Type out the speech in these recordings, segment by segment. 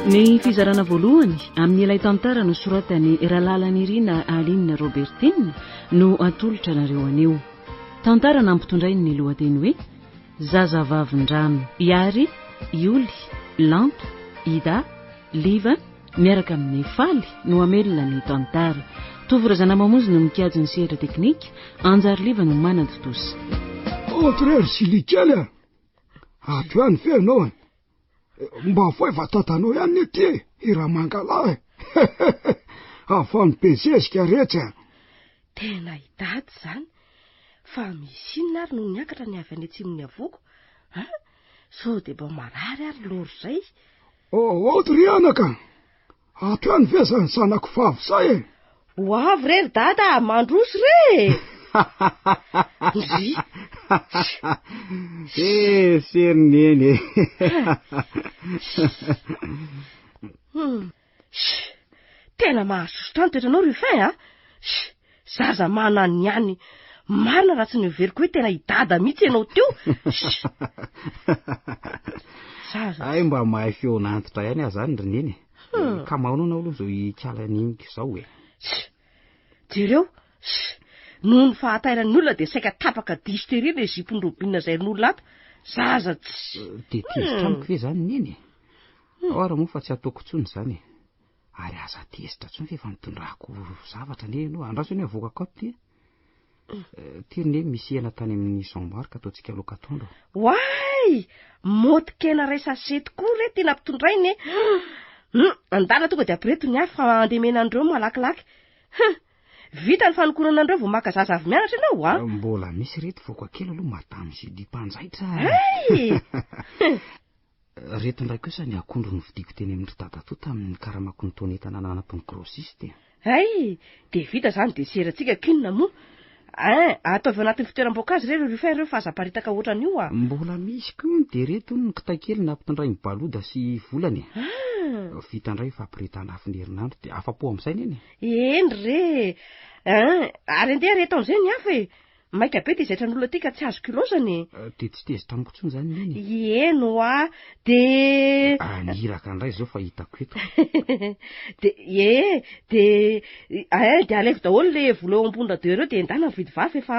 Ny fizarana voalohany amin'ilay tantara nosoratan'i Ralalanirina Aline Robertine no atolotra anareo anio. Tantara nampitondrainy ny lohateny hoe Zazavavindrano. Iary, Ioly, Lanto, Ida, Liva, miaraka amin'i Faly no hamelona ny tantara. Tovo Razanamamonjy no mikajy ny sehatra teknika, Anjary Liva no manatontosa. Ohatra re ry Sily kely a! Ato ihany ve ianao e? Mba avoay va dadanao ihany ne ty e, i Ramangalahy e! Avano be zezika retsy a! Tena i dada izany! Fa misy inona ary no niakatra ny avy any atsimon'ny havoako? An? Sao dia mba marary ary loro izay? Oh, ry anaka! Ato ihany ve zany zanako vavy zay e? Ho avy re ry dada, mandroso re! Ndry! Eh, sery neny e! Hmm. Tena mahasosotra ny toetranao Ruffin a! Zaza manan'ny ihany. Marina raha tsy noheveriko hoe tena i dada mihitsy ianao teo. Zaza. Hay mba mahay feon'antitra ihany aho zany ry neny e. Hmm. Ka mahoana aloha izao ikala an'iniko izao e. Jereo. Noho ny fahatairan'ny olona dia saika tapaka diso tery ilay zipon'i Robine izay rin'olona ato. Zaza tsy. Dia tezitra amiko ve izany neny e? Ao ary moa fa tsy ataoko intsony izany e. Ary aza tezitra intsony fa efa nitondrako zavatra anie ianao. Andraso anie avoakako ato ty. Eh, ty anie misy hena tany amin'ny Jean Marc ataontsika laoka atoandro. Oay! Motin-kena iray sachet tokoa re ty nampitondrainy e! Hum, andala tonga dia ampireto ny afo fa andemena an'ireo malakilaky. Hum, vita ny fanokonana an'ireo vao maka zaza avy mianatra ianao a! Mbola misy reto voaka kely aloha madame Julie mpanjaitra. Hay! Reto indray kosa ny akondro novidiako teny amin-dry dadatoa tamin'ny nikaramako ny taon'entana nanampy ny grossiste. Hay! Dia vita izany dessert-ntsika k'inona moa? Ein, ataovy ao anatin'ny fitoeram-boankazo re ireo Ruffin ireo fa aza aparitaka ohatran'io a! Mbola misy koa ny dia reto hono ny kitay kely nampitondrain'i Baloda sy Volana e! Ah! Vita indray fampirehetana afo ny herinandro dia afa-po amin'izay neny e! Eny re! Ein, ary andeha reheto amin'izay ny afo e! Maika be ty zaitran'olona ty ka tsy azoko ilaozana e. Dia tsy tezitra amiko intsony izany Neny e? Eny hoa, dia. Ah, ny iraka indray izao fa hitako eto. Dia, ie, dia, eh, dia alaivo daholo le vola eo ambony radio ireo dia endana mividy vary fa efa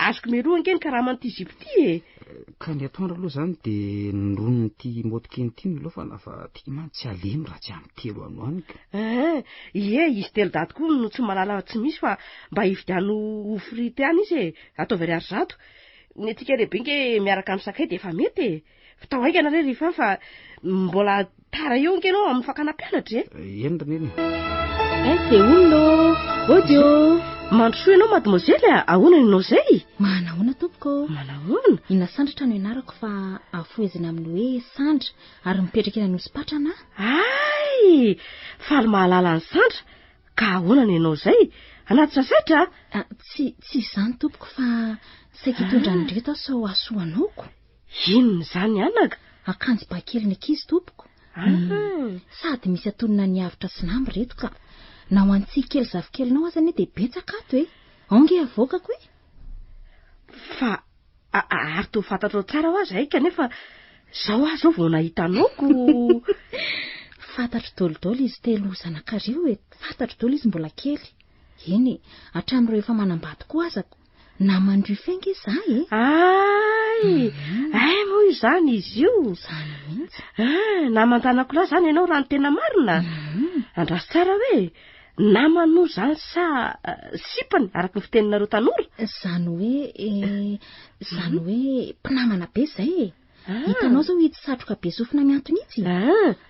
azoko mialoha ange ny karaman'ity zipo ity e. Ka ny atoandro aloha izany dia ny ronon'ity motikeny ity no ilaofana fa ity mantsy tsy halemy raha tsy amin'ny telo any ho any ka. Eh, ie, izy telo daty koa no tsy mahalala tsy misy fa Mba hividiano ovy frite any izy e, ataovy ariary zato. Ny antsika lehibe nge miaraka amin'ny sakay dia efa mety e. Vitao haingana re ry Fa fa mbola tara eo nge ianao amin'ny fakana mpianatra e. Eny ry neny e. ST Ollo, audio. Mandrosoa ianao mademoiselle a, ahoana ianao izay? Manahoana tompoko ô? Manahoana? Ina Sandratra no ianarako fa afohezina amin'ny hoe Sandra ary mipetraka eny Anosipatrana aho. Hay! Faly mahalala an'i Sandra. Ka ahoana ny anao izay? Anaty sasaitra? Ah, tsy, tsy izany tompoko fa saika hitondra an'ireto aho sao hahasoa anao ko. Inona izany anaka? Akanjo ba kelin'ny ankizy tompoko. Ah. Hmm, sady misy atonona ny avotra sy namby ireto ka. Na ho an'i kely zafikelinao aza anie dia betsaka ato e. Ao nge avoakako e. Fa Ary toa fantatrao tsara hoa zahay kanefa zao aho zao vao nahita anao ko. Fantatro dolidoly izy telo zanakareo e, fantatro dolo izy mbola kely. Eny e, hatramin'ireo efa manambady koa aza ko. Naman'i Ruffin nge za e. Ay, ay moa izany izy io. Izany mihitsy. Ah, naman-danako lahy izany ianao raha ny tena marina. Andraso tsara hoe. Namany moa izany sa sipany araka ny fiteninareo tanora? Izany hoe izany hoe mpinamana be izay e. Hitanao izao itsy satroka be sofina mihantona itsy?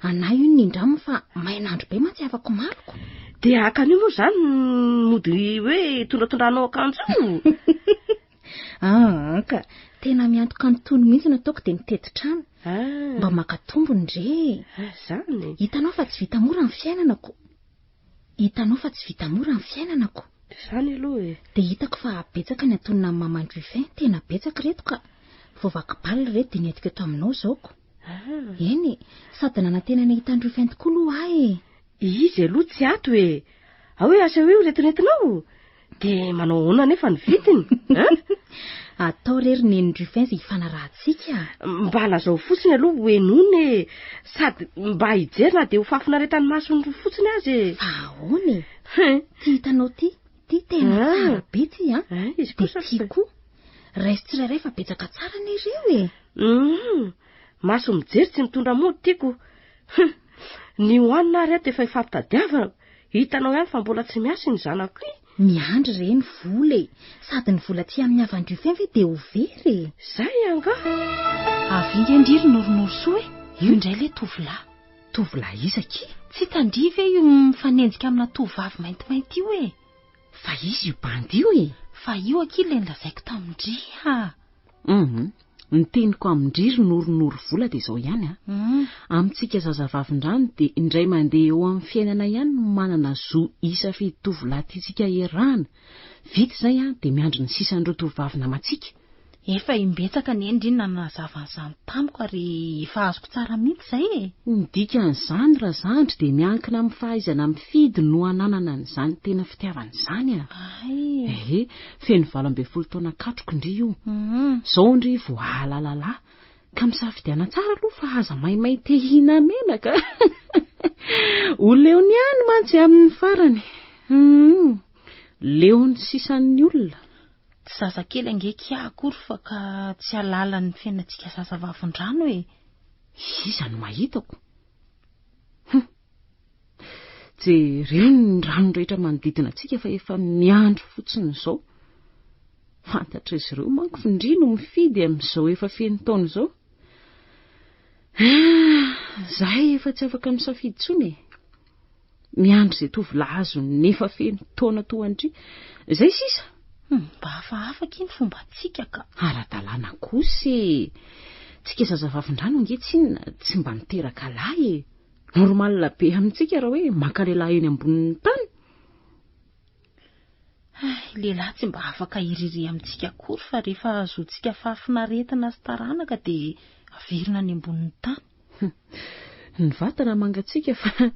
Anà io nindraminy fa main'andro be mantsy afaka omaliko. Dia haka an'io moa izany mody hoe tondratondranao akanjo io? Aa ka, tena miantoka an'itony mihitsy no ataoko dia mitety trano. Mba maka tombony re e. Izany. Hitanao fa tsy vita mora ny fiainana ko. Hitanao fa tsy vita mora ny fiainana ko. Izany aloha e. Dia hitako fa betsaka ny antonona amin'ny maman Ruffin, tena betsaka ireto ka. Vao vaky bal ireto dia nentiko eto aminao izao ko. Eny e, sady nanantena ny hahita an'i Ruffin tokoa aloha aho e. Izy aloha tsy ato e. Ao hoe asehoy ireto nentinao. Dia manao ahoana anefa ny vidiny? An? Atao re ry Neny Ruffin izay hifanarahantsika. Mba lazao fotsiny aloha ho henoina e! Sady mba hijery na dia ho fahafinaretan'ny masony fotsiny aza e! Fa ahoana e? Ty hitanao ty, ty tena ah. tsara be ty an! Ah, izy kosa ty koa. Raiso tsirairay fa betsaka tsara anie ireo e! Hum, maso mijery tsy mitondra mody tiako. Ny hohanina ary ato efa ifampitadiavana. Hitanao ihany fa mbola tsy miasa iny zanako iny. Miandry re ny vola e! Sady ny vola aty amin'ny havan-dRuffin ve dia ho very e! Zay angaha? Avy nge ndry ry Noronorosoa e! Io indray le tovolahy. Tovolahy iza akia? Tsy hitan-dry ve io mifanenjika amina tovovavy maintimainty io e? Fa iza io bandy io e? Fa io akia le nolazaiko tamin-dry ha! Hum, ny teniko amin-dry ry Noronoro vola dia izao ihany an. Amintsika zazavavindrano dia indray mandeha eo amin'ny fiainana ihany no manana zo hisafidy tovolahy tiantsika hiarahana. Vita izay an, dia miandry ny sisan'ireo tovovavy namantsika. Efa imbetsaka anie ndry nanazava an'izany tamiko ary efa azoko tsara mihitsy izay e! Ny dikan'izany razandry dia miankina amin'ny fahaizana mifidy no ananana an'izany tena fitiavana izany a! Hay! Ehe, feno 18 taona katroka ndry io. Izao ndry vao hahalala lahy. Ka misafidiana tsara aloha fa aza maimay te hihina-menaka. Ho leony ihany mantsy amin'ny farany. Hum, leon'ny sisan'ny olona. Tsy zazakely ange kia akory fa ka tsy halala ny fiainantsika zaza vavin-drano e! Iza no mahitako? Hum! Jereo ny rano rehetra manodidina antsika fa efa miandry fotsiny izao. Fantatr'izy ireo manko fa ndry no mifidy amin'izao efa feno taona izao. Ah, zahay efa tsy afaka misafidy intsony e! Miandry izay tovolahy azony efa feno taona toa an-dry. Izay sisa. Hum, mba hafahafa akia ny fombantsika ka. Ara-dalàna kosa e! Tsika zazavavindrano ange tsinona tsy mba miteraka lahy e! Normal be amintsika raha hoe maka lehilahy eny ambonin'ny tany. Hay, lehilahy tsy mba afaka hiririha amintsika akory fa rehefa ahazoantsika fahafinaretana sy taranaka dia averina any ambonin'ny tany. Ny vatana mangatsiaka fa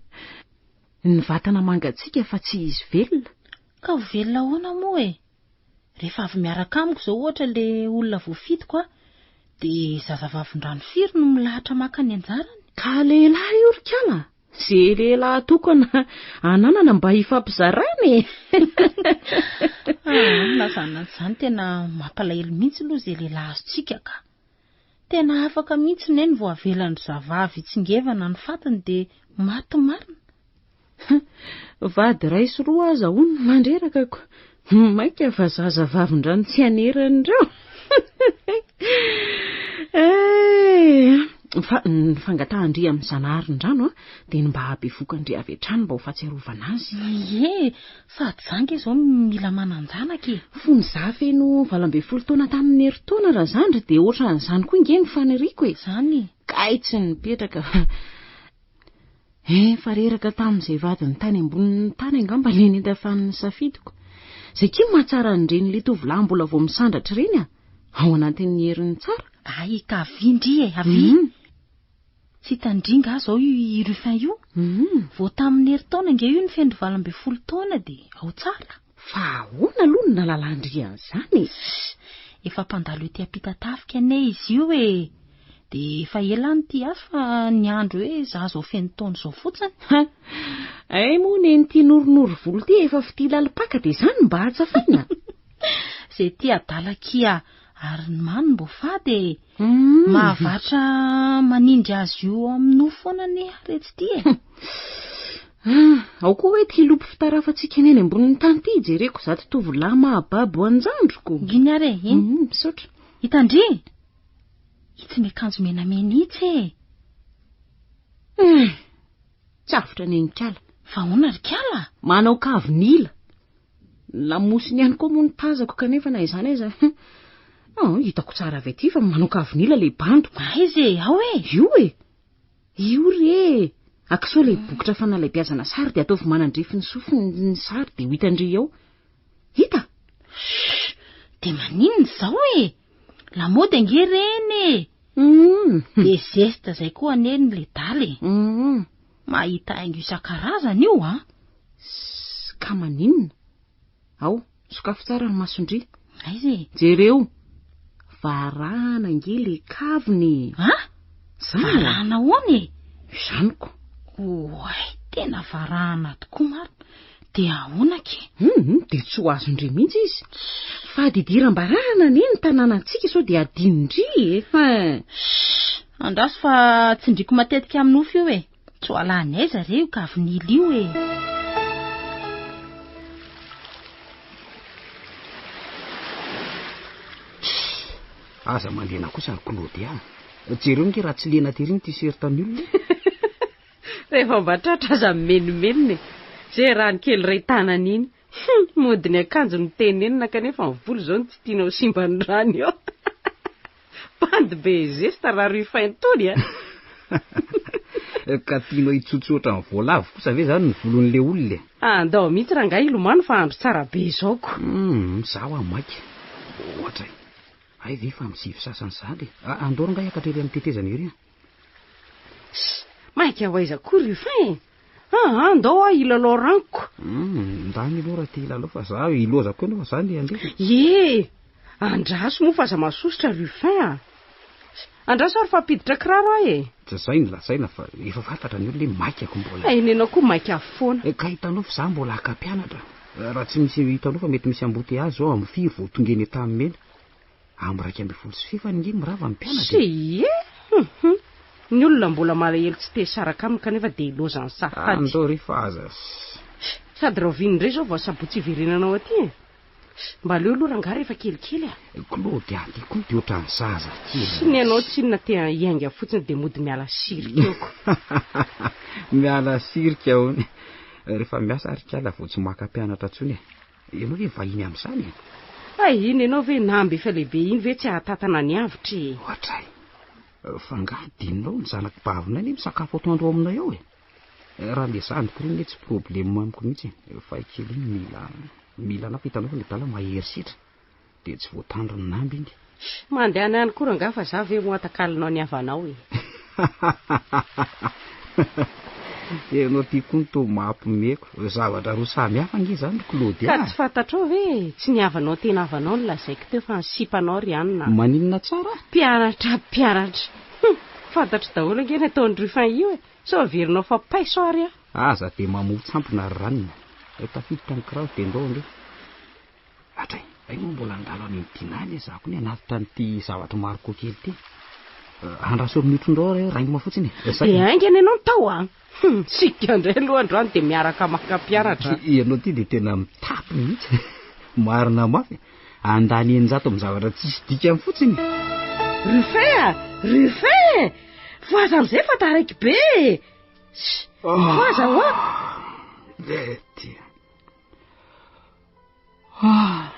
ny vatana mangatsiaka fa tsy izy velona. Ka ho velona ahoana moa e? Rehefa avy miaraka amiko izao ohatra ilay olona voafidiko a, dia zazavavindrano firy no milahatra maka ny anjarany? Ka lehilahy io ry kala! Ze lehilahy tokana ananana mba hifampizarana e! Ah, na izany na izany tena mampalahelo mihitsy aloha izay lehilahy azontsika ka! Tena afaka mihitsy neny vao avelan-dry zavavy hitsingevana ny fatiny dia maty marina. Vady iray sy roa aza hono mandreraka ko. Mainka fa zaza vavin-drano tsy haneran'ireo. Eh, fa ny fangatahan-dry amin'ny Zanaharin-drano dia ny mba hahabevoka an-dry avy hatrany mba ho fahatsiarovana azy. Ie, sady za nge izao mila manan-janaka e. Fony za feno 18 taona tamin'ny herintaona razandry dia ohatran'izany koa nge ny faniriako e. Izany e. Kay tsy nipetraka fa Efa reraka tamin'izay vadiny tany ambonin'ny tany angamba ilay nentafan'ny safidiko. Izay kia mahatsara an'ireny ilay tovolahy mbola vao misandratra ireny a! Ao anatin'ny heriny tsara. Ay ka avia ndry e, avia. Mm. Tsy hitan-dry nga zao io i Ruffin io? Mm. Vao tamin'ny herintaona ange io no feno 18 taona dia ao tsara. Fa ahoana aloha no nahalalan-dry an'izany e? Efa mpandalo ety Ampitatafika anie izy io e! Dia efa ela aho nitia azy fa niandry hoe za zao feno taona izao fotsiny. Ha! Hay moa neny ity noronoro volo ity efa fitia lalim-paka dia izany mba hatsafaina? Izay tia adala akia ary ny mamy mbo fady e! Mahavatra manindry azy io amin'ny nofo foana anie aho retsy ity e! Ah, ao koa hoe ity lopy fitarafantsika eny ambonin'ny tany ity jereko izato tovolahy mahababo an-jandriko. Iny ary e, iny. Misaotra. Hitan-dry? Itsy miakanjo menamena itsy e! Hum! Tsy avotra nenikala. Fa ahoana ry kala? Manao kavin'ila. Ny lamosiny ihany koa moa no tazako kanefa na izany aza hum! Oh, hitako tsara avy aty fa manao kavin'ila ilay bandiko. Aiza e? Ao e! Io e! Io re e! Akisoa ilay bokotra fanalebiazana sary dia ataovy manandrify ny sofiny ny sary dia ho hitan-dry ao. Hita? Chut! Dia maninona izao e? Lamaody ange ireny e! Hum. Dia zesta izay koa anie ny ledala e! Hum. Mahita haingo isan-karazany io an! Sss, ka maninona? Ao, sokafy tsara ny mason-dry. Aiza e? Jereo! Varahana ange le kavina e. An? Zany oa. Varahana ahoana e? Izany ko. Oay, tena varahana tokoa marina. Dia ahoana akia? Hum, dia tsy ho azon-dry mihitsy izy. Fady idiram-barahana anie ny tanànantsika sao dia adinondry e. Hein. Shh, andraso fa tsindriako matetika amin'ny nofy io e. Tsy ho alany aiza re io kavin'ila io e. Aza mandena kosa ry Claudia. Jereo nge raha tsy lena tery ny t-shirt-n'ny olona e. Rehefa mba tratra aza mimenomenona e. Zay rano kely iray tanana iny. Hum, mody ny akanjo no tenenina kanefa ny volo izao no tsy tiana ho simban'ny rano eo. Bandy be zesta raha Ruffin tony a! Ka tianao hitsotsotra ny voalavo kosa ve zany ny volon'le olona e? Andao mihitsy rangahy hilomano fa andro tsara be izao ko. Hum, izaho aho maika. Ohatra e. Hay ve fa misivy sasany sahady e. Andao rangahy hiakatra ery amin'ny tetezana ery a. Ssss, maika ho aiza koa Ruffin e? Aa, andao aho hilalao ranoko. Hum, ndany aloha raha te hilalao fa za hilozako eo nefa za ndeha handeha. Ie, andraso moa fa aza masosotra Ruffin a. Andraso ary fa hampiditra kiraro aho e. Tsy zay no lazaina fa efa fantatra ny olona hoe maika ko mbola. Hay nenao koa maika foana. Ka hitanao fa za mbola haka mpianatra. Raha tsy misy hitanao fa mety misy embouteillage zao amin'ny firy vao tonga eny Antanimena. Amin'ny 11 sy fefany nge mirava ny mpianatra e. Ie! Hum hum. Ny olona mbola malahelo tsy te hisaraka aminy kanefa dia ilaozany sahady. Andao re fa aza. Sady rahoviana indray izao vao asabotsy hiverenanao aty e? Mba aleo aloha rangahy rehefa kelikely a! Claude aty koa dia ohatran'ny zaza kely. Sy ny anao tsinona te hiainga fotsiny dia mody miala sirika eo ko. Miala sirika hono. Rehefa miasa ary kala vao tsy maka mpianatra intsony e. Ianao ve vahiny amin'izany e? Hay iny ianao ve namby efa lehibe iny ve tsy hahatatana ny avotra e? Ohatray. Fa angaha adinonao ny zanak'i bavinay anie misakafo atoandro ao aminay ao e? Raha le zandriko ireny anie tsy problème amiko mihitsy e. Fa i kely iny mila mila anah fa hitanao fa ny adala mahery setra. Dia tsy voatandriny namby iny. Mandehana ihany koa rangaha fa za ve moa atakalonao ny havanao e? Ianao ty koa no toa mampimeko. Zavatra roa samy hafa ange izany ry Claudia Ka tsy fantatrao ve e? Tsy ny havanao tena havanao no lazaiko teo fa ny sipanao ry anona a! Maninona tsara? Mpianatra mpianatra! Hum! Fantatro daholo ange ny ataon'i Ruffin io e! Sao averinao fa paiso ary aho! Aza dia mamoa-tsampona ry ranona. Tafiditra ny kiraro dia ndao andeha. Hatray, hay moa mbola handalo any amin'ny Dina any za koa ny hanatitra an'ity zavatra Marco kely ity. Andraso eo amin'ny otrondreo aho raingima fotsiny e. Zay. Dia haingana ianao no tao a! Hum, tsika indray aloha androany dia miaraka maka mpianatra. Ianao ity dia tena mitapy mihitsy. Marina mafy. Handany 600 amin'ny zavatra tsisy dikany fotsiny. Ruffin a! Ruffin! Voaza amin'izay fa taraiky be e! Ssss, voaza hoa! Lety. Ah!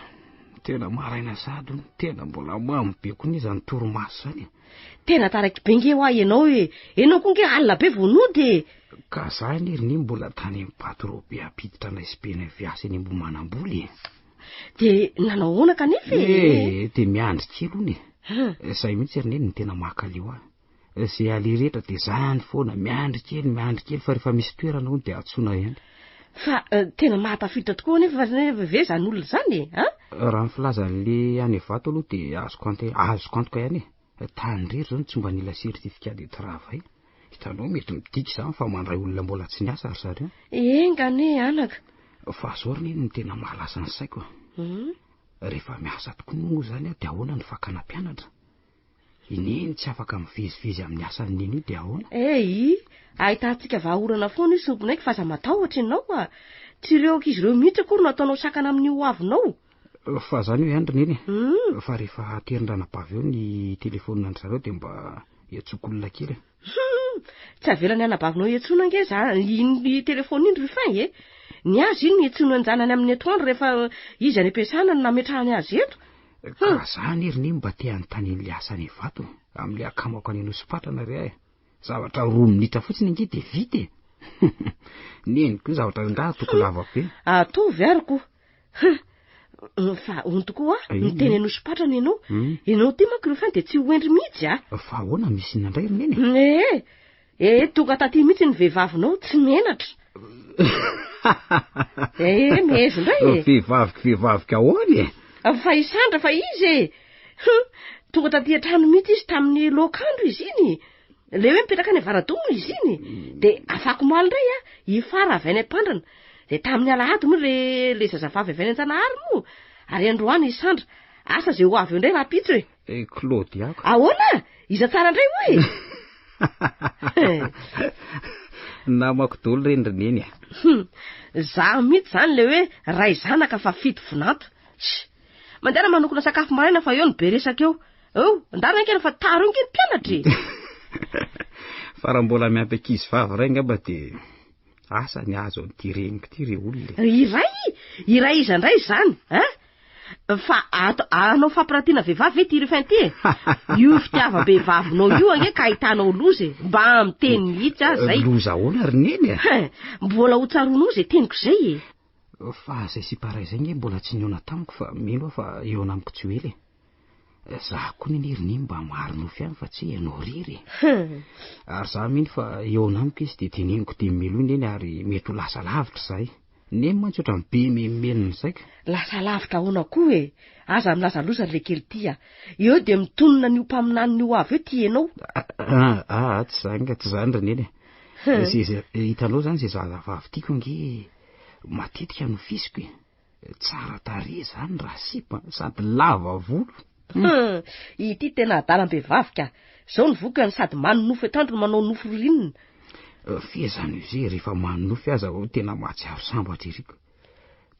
Tena maraina sahady hono, tena mbola mamo be koa anie izany torimaso izany e. Tena taraiky be nge hoa ianao e! Ianao koa nge alina be vao nody e! Ka za anie ry neny mbola tany amin'ny patro be hampiditra anay sy benay viasy eny Ambohimanambola e. Dia nanao ahoana kanefa e? Eh, dia miandry kely hono e. Izay mihitsy ry neny no tena makaleo ahy. Izay aleha rehetra dia zany foana, miandry kely, miandry kely fa rehefa misy toerana hono dia antsoina ihany. Fa tena mahatafiditra tokoa anefa ve izany olona izany e? A? Raha ny filazan'le any Ivato aloha dia azoko ante, azoko antoka ihany e. Tany irery izao no tsy mba nila certificat de travail. Hitanao mety midika izany fa mandray olona mbola tsy niasa ry zareo. Enga anie anaka. Fa zao ry neny no tena mahalasa ny saiko a. Rehefa miasa tokoa moa izany aho dia ahoana ny fakana mpianatra? I Neny tsy afaka mivezivezy amin'ny asan'i Neny io dia ahoana? Ei! Ahitantsika vahaolana foana io sompinay fa aza matahotra ianao a! Tsy ireo ankizy ireo mihitsy akory no ataonao sakana amin'ny ho avinao. Fa zany io ihany ry Neny e! Fa rehefa aterin-dranabavy eo ny telefaonina-ndry zareo dia mba iantsoako olona kely e! Hum! Tsy avelan'ny anabavinao iantsoana ange zany iny telefaonina iny Ruffin e! Ny azy iny no iantsoany an-janany amin'ny atoandro rehefa izy any am-piasana no nametrahany azy eto. Ka za anie ry neny mba te hanontany an'le asa any Ivato amin'le akamako any Anosipatrana ry ahy. Zavatra roa minitra fotsiny ange dia vita e! Neny koa zavatra angaha ataoko lava be. Ataovy ary ko! Hum! Fa hono tokoa hoa, miteny Anosipatrana ianao. Ianao ity manko Ruffin dia tsy ho hendry mihitsy a! Fa ahoana misy inona indray ry neny e? Ee! Ee, tonga taty mihitsy ny vehivavinao, tsy menatra. Ee, miezo indray e. Vehivaviko vehivaviko ahoana e? Fa i Sandra fa izy e. Hum, Tonga taty an-trano mihitsy izy tamin'ny loakandro izy iny. Le hoe mipetraka any Avaradoha izy iny. Dia afakomaly indray a, i Fara avy any Ampandrana. Dia tamin'ny alahady moa le le zazavavy avy any Anjanahary moa. Ary androany i Sandra. Asa izay ho avy eo indray rahampitso e. Eh, Claudia ko. Ahoana? Iza tsara indray hoy? Namako daholo ireny ry Neny a. Hum, Izaho mihitsy izany le hoe ray zanaka fa fito vinanto. Sh! Mandehana manokona sakafo maraina fa eo no be resaka eo. Eo, andana ange fa tara eo ange ny mpianatra e. Fa raha mbola miampy ankizy vavy iray angamba dia asa ny azo an'ity reniko ity re olona e. Iray? Iray iza indray izany, hein? Fa ato hanao fampiratiana vehivavy ve ity Rufin ity e? Io fitiavam-behivavinao io ange ka ahitanao loza e. Mba miteny mihitsy aho izay. Loza ahoana ry Neny e? Hein, mbola ho tsaroanao izay teniko izay e. Fa izay sipa iray izay nge mbola tsy nihaona tamiko fa mino aho fa hihaona amiko tsy ho ela e. Za koa nge ry Neny mba maro nofy ihany fa tsy hoe ianao irery e. Ary za mino fa hihaona amiko izy dia teneniko dia meloy Neny ary mety ho lasa lavitra izahay. Neny mantsy ohatran'ny be menomenona izay ka. Lasa lavitra ahoana koa e? Aza milaza loza ry lekely ity a. Eo dia mitonona an'io mpaminaniny ho avy eo ty ianao. Ah, ah, tsy izany ka, tsy izany ry Neny e. Zay, zay, hitanao izany izay zazavavy tiako ange matetika nofisiko e. Tsara tarehy izany raha sipa, sady lava volo. Hum, ity tena adalam-behivavy ka. Izao ny vokany sady manonofy atoandro no manao nofy ririnina. F'izany izy rehefa manonofy aza vao tena mahatsiaro sambatra ery ko.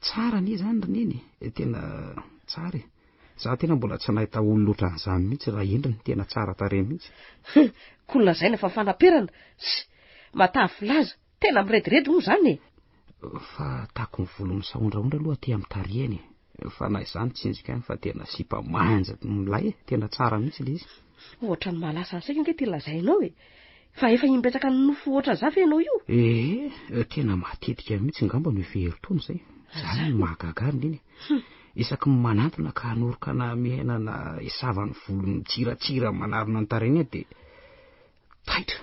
Tsara anie izany ry Neny e, tena tsara e. Za tena mbola tsy nahita olona ohatran'izany mihitsy raha endriny, tena tsara tarehy mihitsy. Hum, ko lazaina fa fanaperana. Sy, matavy filaza. Tena mirediredy moa izany e! Fa tako ny volo misahondrahondra aloha aty amin'ny tarehiny e. Fa na izany tsinjoko ihany fa tena sipa manja milay e, tena tsara mihitsy ilay izy. Ohatran'ny mahalasa ny saiko ange ity lazainao e. Fa efa imbetsaka nonofy ohatran'izany ve ianao io? Ee, tena matetika mihitsy angamba no efa herintaona izay. Izany no mahagaga ahy ry Neny e. Isaky ny manantona ka hanoroka na miaina na hisava ny volo mitsiratsira manarona ny tarehiny aho dia taitra.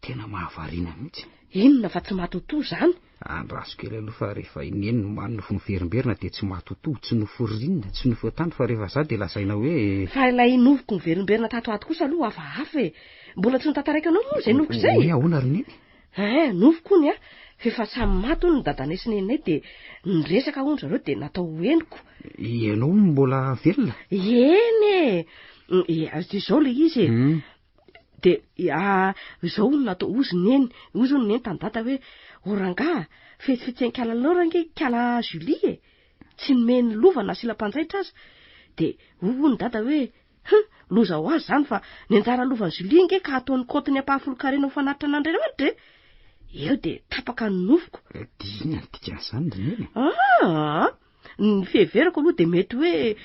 Tena mahavariana mihitsy. Inona fa tsy matotoa izany? Andraso kely aloha fa rehefa i Neny no manonofy miverimberina dia tsy matotoa, tsy nofy ririnina, tsy nofy atoandro fa rehefa za dia lazaina hoe. Fa ilay nofiko miverimberina tato ato kosa aloha hafahafa e! Mbola tsy notantaraiko anao moa izay nofiko izay? Hoe ahoana ry Neny? Hein, nofiko hono a! F'efa samy maty hono ny dadanay sy neninay dia niresaka hono zareo dia natao ho henoko. Ianao hono mbola velona? Eny e! Izao ilay izy e! Dia izao hono natao, hozy neny, hozy hono neny tamin'i dada hoe, o rangaha, fetsifetsen'ikala Laura ange ikala Julie e! Tsy nomeny lova na sila-mpanjaitra aza. Dia hoy hono dada hoe, hum, loza ho azy izany fa ny anjara lovan'i Julie ange ka ataony kaotin'ny ampahafolon-karena ho fanatitra an'Andriamanitra e! Eo dia tapaka ny nofoko. Dia inona no dikan'izany ry neny e? Ah! Ny fiheverako aloha dia mety hoe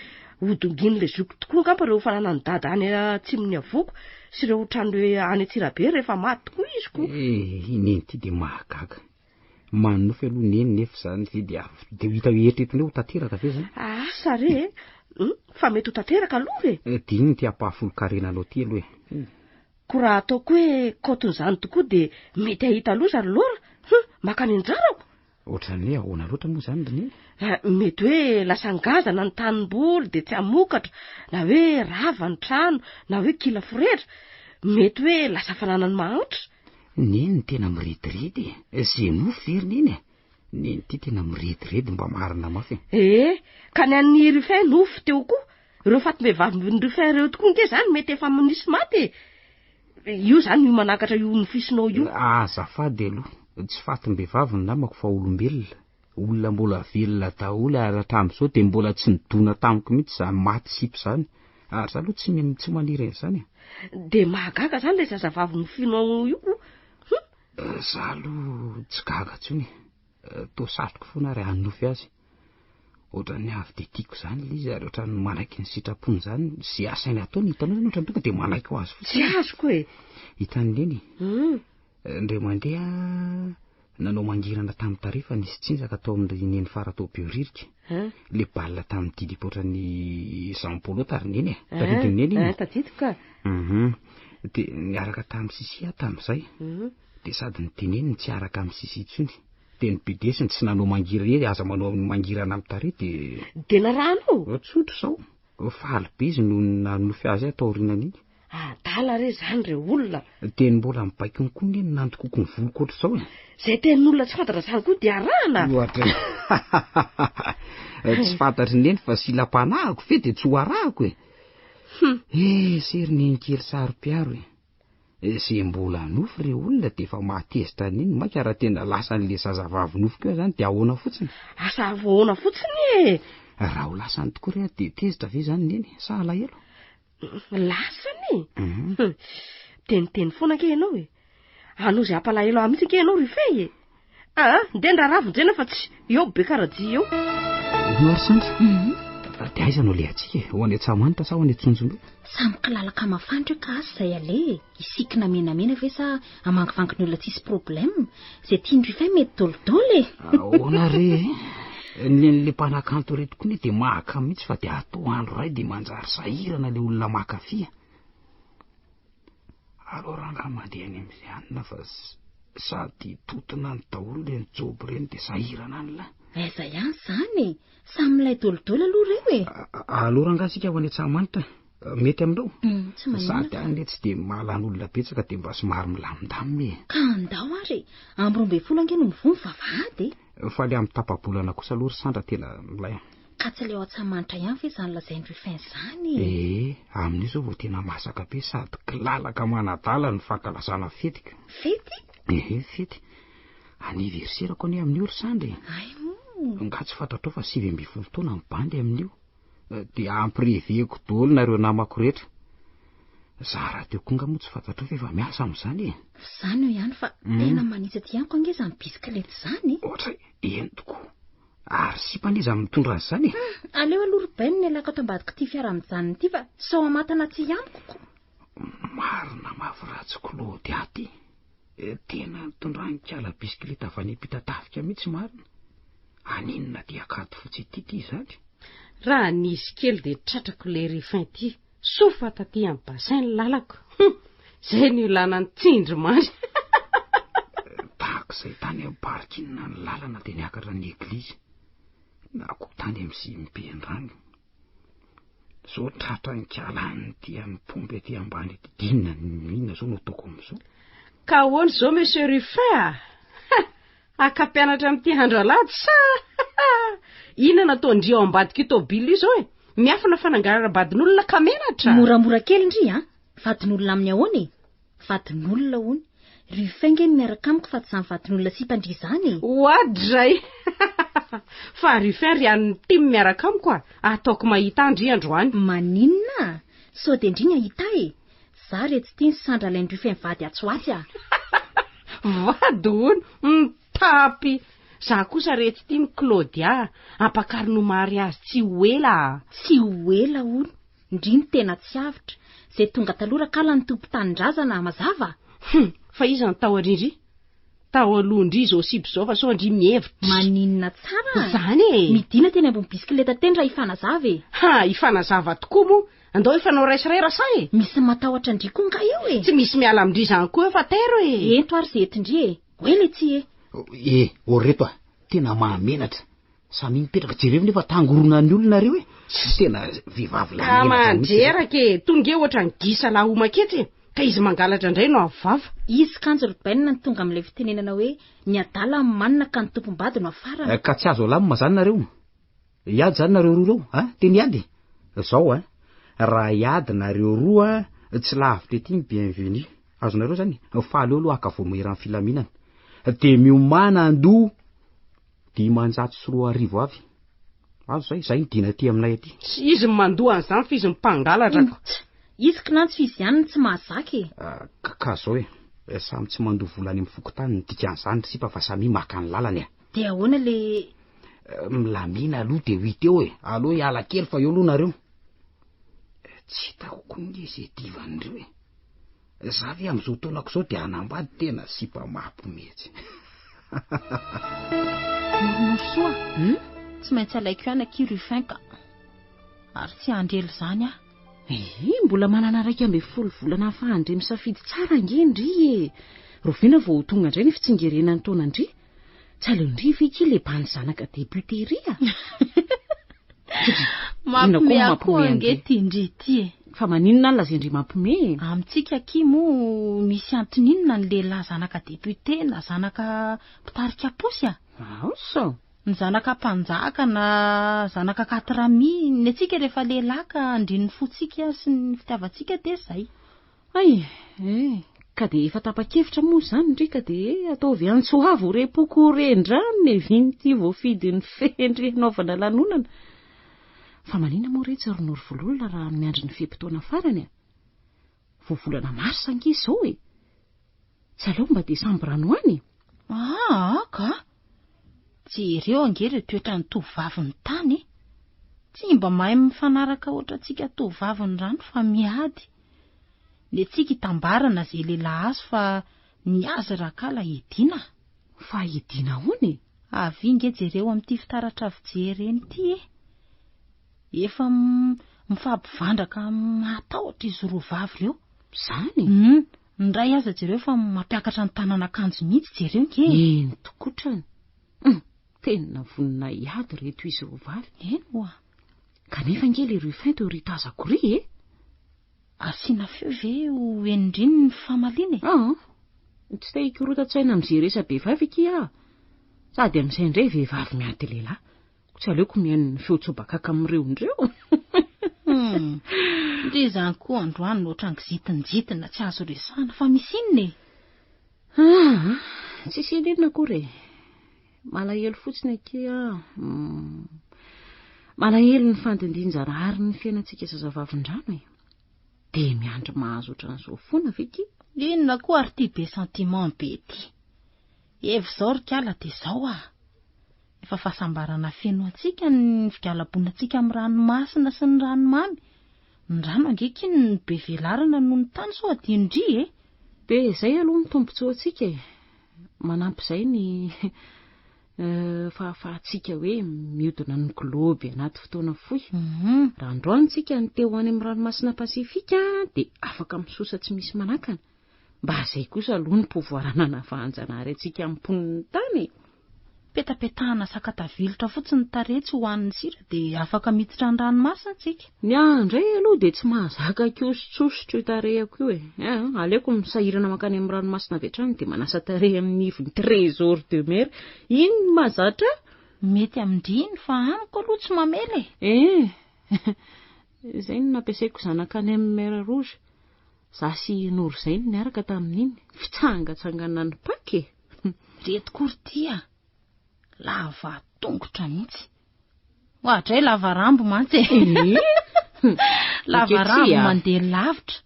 ho dongin'ilay zoky tokoa angamba ireo fananan'i dada any atsimon'ny havoako sy ireo trano any Antsirabe rehefa maty tokoa izy ko. Eh, i Neny ity dia mahagaga. Manonofy aloha Neny nefa izany ve dia dia ho hita eritreretinao ho tanteraka ve izany? Asa re e! Hum, fa mety ho tanteraka aloha e! Eh, dia inona ity ampahafolon-karenanao ity aloha e? Ko raha ataoko hoe kaotin'izany tokoa dia mety hahita loza ry Laura. Hum, maka ny anjarako. Ohatran'ny hoe ahoana loatra moa izany ry Neny? Eh, mety hoe lasa ngazana ny tanimboly dia tsy hamokatra, na hoe rava ny trano, na hoe kila forehitra. Mety hoe lasa fananan'ny mahantra. Neny no tena mirediredy e! Ze nofy ve ry Neny e? Neny ity tena mirediredy mba marina mafy e! Eh, ka ny an'i Rufin nofy teo koa. Ireo fatim-behivavin'i Rufin ireo tokoa ange izany mety efa nisy maty e! Io izany io manakatra io nofisinao io. Azafady aloha, tsy fatim-behivavy ny namako fa olombelona. Olona mbola velona daholo ary hatramin'izao dia mbola tsy nidona tamiko mihitsy izany maty sipa izany. Ary za aloha tsy tsy maniry an'izany e. Dia mahagaga izany ilay zazavavy nofinao io ko. Hum. Za aloha tsy gaga intsony e. Toa satriko foana ary hanonofy azy. Ohatran'ny avy dia tiako izany ilay izy ary ohatran'ny manaiky ny sitrapony izany. Izay asainy ataony, hitanao izany ohatran'ny tonga dia manaiky ho azy fotsiny. Tsy azoko e. Hitan'i Neny e. Hmm. Indray mandeha nanao mangirana tamin'ny tarehy fa nisy tsinjaka tao amin'ry Neny fara tao Behoririka. Le bal tamin'ny Didi ohatran'ny Jean Paul tary Neny e. Tadidin'i Neny iny. Tadidiko ka. Mhm. Dia niaraka tamin'i Sisi aho tamin'izay. Mhm. Dia sady niteneniny tsy hiaraka amin'i Sisi intsony. Dia ny bedesiny tsy nanao mangirana, aza manao mangirana amin'ny tarehy dia. Dia narahanao? Tsotra izao. Faly be izy no nanonofy azy ahy taorianan'iny. Adala re izany re olona. Dia ny mbola mibaiko koa anie no nandokoko ny voloko ohatr'izao e. Izay tenin'olona tsy fantatra izany koa dia arahana? Ohatra Tsy fantatry neny fa silam-panahiko ve dia tsy ho arahako e. Eh, sery neny kely saro-piaro e. Izay mbola nofy re olona dia efa mahatezitra an'iny mainka raha tena lasan'le zazavavy nofiko eo zany dia ahoana fotsiny? Asa ahoana fotsiny e! Raha ho lasany tokoa re dia tezitra ve izany neny sa alahelo? Lasany e! Mhm. Miteniteny foana ange ianao e! Hanao izay hampalahelo ahy mihitsy ange ianao ry Fehy e! Aa, ndeha ny raharaha vonjena fa tsy eo be karajia eo. Hono ary Sandra, mhm. dia aiza no alehantsika e? Ho any Antsahamanitra sa ho any Antsonjombe? Samy kilalaka mafandry io ka asa izay aleha e. Hisikina menamena ve sa hamangivangy ny olona tsisy problème? Izay tian'i Rufin mety dolidoly e. Ahoana re e? Ny an'ilay mpanakanto ireto koa anie dia mahakamo mihitsy fa dia atao andro iray dia manjary sahirana ilay olona maka fia. Aleo rangahy mandeha any amin'izay anona fa sady totona any daholo ireny jobo ireny dia sahirana any lahy. Aiza ihany izany e? Samy milay dolidoly aloha ireo e. Aleo rangahy isika ho any Antsahamanitra. Mety aminao? Mm, tsy maninona. Sady any le tsy dia mahalany olona betsaka dia mba somary milamindamina e. Ka andao ary e. Amby 12 ange no mivoha ny vavahady e. Fa le amin'ny tapa-bolana kosa aloha ry Sandra tena milay. Ka tsy le ao Antsahamanitra ihany ve izany lazain'i Ruffin izany e? Ee, amin'io izao vao tena masaka be sady kilalaka manadala ny fankalazana fety ka. Fety? Ehe, fety. Anniversaire-ko anie amin'io ry Sandra e. Ay moa. Nga tsy fantatrao fa 19 taona ny bandy amin'io. Dia ampireveko daholo nareo namako rehetra. Za rahateo koa nga moa tsy fantatrao fa efa miasa amin'izany e. Izany eo ihany fa tena manitsy aty amiko ange izany bisikileta izany e. Ohatra eny tokoa. Ary sipa anie izany mitondra an'izany e. Aleo aloha ry Ben ny alako ato ambadik'ity fiara mijanona ity fa sao hamatana aty amiko ko. Marina mafy ratsy Claude aty. Tena nitondran'i kala bisikileta avy any Ampitatafika mihitsy marina. Haninona aty Ankadifotsy ity ity izany? Raha nisy kely dia tratrako le Ruffin ity. Soa fa taty amin'ny bassin ny lalako. Hum! Izay no ilana ny tsindrimandry. Tahaka izay tany amin'ny parking ny lalana dia niakatra ny eglizy. Na koa tany amin'ny CMP-ndrano. Zao tratra ny kialany ity amin'ny pompe aty ambany ity. D'inona inona zao no ataoko amin'izao? Ka ahoana izao monsieur Ruffin a? Haka mpianatra amin'ity andro alahady sa? Inona no ataon-dry ao ambadik'io tôbila io izao e? Miafina fanangaram-badin'olona ka menatra? Moramora kely ndry a! Vadin'olona amin'ny ahoana e? Vadin'olona hono. Ruffin nge no miaraka amiko fa tsy izany vadin'olona sipa ndry izany e! Oadray! Fa Ruffin ry an'ny tim miaraka amiko a! Ataoko mahita ahy ndry androany. Maninona? Sao dia ndry ny hahita ahy e! Za re tsy tia ny sandra alain'i Ruffin vady atsy ho atsy a! Vady hono! Mitapy! Za kosa re tsy tia ny Claudia, ampakariny ho mariazy tsy ho ela a! Tsy ho ela hono! Ndry ny tena tsy avotra. Zay tonga taloha rakala ny tompon-tanindrazana, mazava? Hum! Fa iza no tao aorian-dry? Tao alohan-dry izao sipa izao fa sao ndry mihevitra. Maninona tsara? Izany e! Midina teny ambony bisikileta teny raha hifanazava e! Ha! Hifanazava tokoa moa! Andao hifanao ray sy ray rasahy e! Misy matahotra an-dry koa nga eo e! Tsy misy miala amin-dry izany koa eo fa tairo e! Ento ary izay entin-dry e! Oe le tsia e! E! Ô reto a! Tena mahamenatra! Samia mipetraka jereo nefa tangoronan'ny olona nareo e. Tena vehivavy lahy Ka menatra mihitsy. mandreraka e, tonga eo ohatran'ny gisa lahy homan-ketsa e, ka izy mangalatra indray no avo vava. Izy kanjo ry Ben no tonga amin'ilay fitenenana hoe ny adala no manina ka ny tompom-bady no afarana. Ka tsy azo alamina zany nareo. Hiady zany nareo roa reo a, teny hiady. Zao a, raha hiady nareo roa tsy lavitra ety ny bienvenue. Azonareo zany, fa aleo aloha haka voameran'ny filaminana. Dia miomàna handoa 2500 avy. Azo zay, zay ny dina aty aminay aty. Tsy izy no mandoa an'izany fa izy no mpangalatra ko. Izy kinanjo izy ihany no tsy mahazaka e. Ah, ka, ka zao e, samy tsy mandoa vola any amin'ny fokontany ny dikan'izany ry sipa fa samia maka ny lalany e. Dia ahoana le... Eh, milamina aloha dia ho hita eo e. Aleo hiala kely fa eo aloha nareo. Eh, tsy hitako koa nge izay divan'ireo e. Za ve amin'izao taonako izao dia hanambady tena sipa mampimetsy. Norosoa, hmm? Tsy maintsy alaiko ihany akia Ruffin ka. Ary tsy handry ela izany aho. Ee, mbola manana 11 volana ahafahan-dry misafidy tsara ange ndry e. Rahoviana vao ho tonga indray ny fitsingerenan'ny taonan-dry? Tsy aleon-dry ve akia le bandy zanaka député ry a? Mampime ahy koa ange ty ndry ty e. Fa maninona any lazain-dry mampime e? Amintsika akia moa misy antony inona ny lehilahy zanaka député na zanaka mpitarika posy a? Aosa! Ny zanaka mpanjaka na zanaka katrami, ny antsika rehefa lehilahy ka andrin'ny fontsika sy ny fitiavantsika dia zay. Hay eh! Ka dia efa tapa-kevitra moa izany ndry ka dia ataovy antso avo ho re-poko ho ren-drano ny vin'ity voafidin'ny fendry hanaovana lanonana. Fa maninona moa re tsy ry Norovololona raha miandry ny fe-potoana farany a? Vao volana marsa ange izao e! Tsy aleo mba desambra any ho any e? Aa ka! Jereo ange ireo toetran'ny tovovavin'ny tany e! Tsy mba mahay mifanaraka ohatrantsika tovovavin'ny rano fa miady. Ny antsika itambarana ze lehilahy azo fa ny azy rakala hidiana. Fa hidiana ahoana e? Avia nge jereo amin'ity fitaratra fijery eny ity e! Efa mifampivandraka mahatahotra izy roa vavy ireo. Izany? Hum, ny iray aza jereo fa mampiakatra ny tanan'akanjo mihitsy jereo nge e! Eny tokotrany. Hum, tena vonona hiady ireto izy roa vavy. Eny oa. Kanefa ange le Ruffin toa ry tazako ry e! Asiana feo ve ho henondriny ny famaliana e? Aa! Tsy te hikorotan-tsaina amin'izay resa-behivavy akia aho. Sady amin'izay indray vehivavy miady lehilahy. Tsy aleoko mihaino ny feo tsobakaka amin'ireo indreo. Hum! Ndry izany koa androany no ohatran'ny kizitinjitina tsy azo resahana fa misy inona e? Aa! Tsisy inona akory e! Malahelo fotsiny akia aho. Hum. Malahelo ny fandindin-janahary ny fiainantsika zazavavindrano e. Dia miandry mahazo ohatran'izao foana ve ki? Inona koa ary ity be sentiment be ity? Efa izao ry kala dia izao ah. Efa fahasambarana feno antsika ny figalabonantsika amin'ny ranomasina sy ny ranomamy. Ny rano ange ky no be velarana noho ny tany sao adino-dry e. Dia izay aloha ny tombontsoantsika e. Manampy izay ny fahafahantsika hoe miodina ny globe anaty fotoana fohy. Raha androany tsika no te ho any amin'ny ranomasina Pasifika dia afaka misosa tsy misy manakana. Mba izay kosa aloha ny pouvoir nanavahan-janahary antsika amin'ny mponin'ny tany e! Petapetahana sakatavilotra fotsiny ny tarehy tsy hohanin'ny sira dia afaka miditra ny ranomasina tsika. Ny ahy indray aloha dia tsy mahazaka kiosotsosotra io tarehiko io e. Aa, aleoko misahirana mankany amin'ny ranomasina avy hatrany dia manasa tarehy amin'ny ivon'ny Trésor de mer. Iny no mahazatra ahy. Mety amin-dry iny fa amiko aloha tsy mamela e. Eh! Izay no nampiasaiko zanaka any amin'ny mer rouge. Za sy i Noro izay no niaraka tamin'iny fitsangatsanganana ny Paka e! Reto koa ry ty a! Lava tongotra mihitsy. Oadray lava rambo mantsy e! Lava rambo mandeha lavitra.